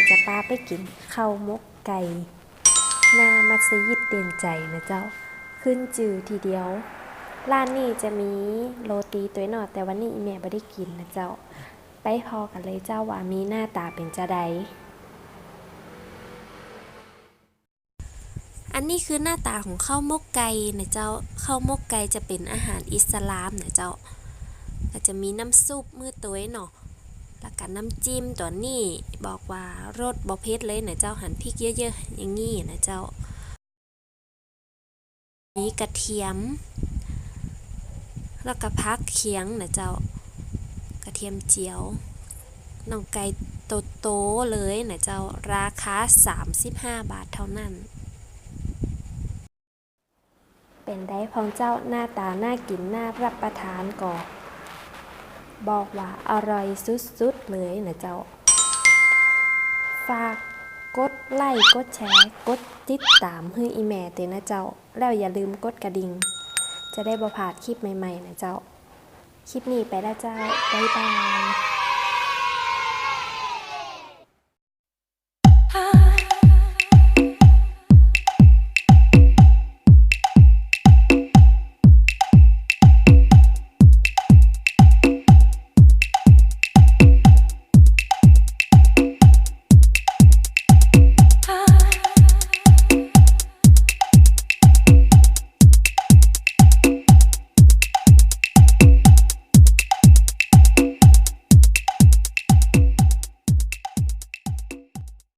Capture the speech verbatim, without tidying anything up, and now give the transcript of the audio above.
จะปาไปกิ๋นข้าวหมกไก่ หน้ามัสยิดเด่นชัยนะเจ้า ขึ้นจื้อทีเดียว ร้านนี้จะมีโรตีตวยเนาะ แต่วันนี้อี่แม่บ่ได้กิ๋นนะเจ้า ไปผ่อกั๋นเลยเจ้าว่ามีหน้าต๋าเป๋นจาใด อันนี้คือหน้าต๋าของข้าวหมกไก่นะเจ้า ข้าวหมกไก่จะเป๋นอาหารอิสลามนะเจ้า ก็จะมีน้ำซุปหื้อตวยเนาะ แล้วก็น้ำจิ้มตั๋วนี้บอกว่ารสบ่เผ็ดเลยนะเจ้า หันพริกเยอะๆ อย่างงี้นะเจ้า มีกระเทียม แล้วก็ผักเคียงนะเจ้า กระเทียมเจียว น่องไก่โตๆ เลยนะเจ้า ราคาสามสิบห้าบาทเท่านั้น เป๋นใดพ่องเจ้า หน้าต๋าน่ากิ๋นน่ารับประทานก่อ บอกว่าอร่อยสุดๆ เลยนะเจ้า ฝากกดไลก์ กดแชร์ กดติดต๋ามหื้ออี่แม่เต๊อะนะเจ้า แล้วอย่าลืมกดกระดิ่ง จะได้บ่พลาดคลิปใหม่ๆ นะเจ้า คลิปนี้ไปแล้วเจ้า บ๊ายบาย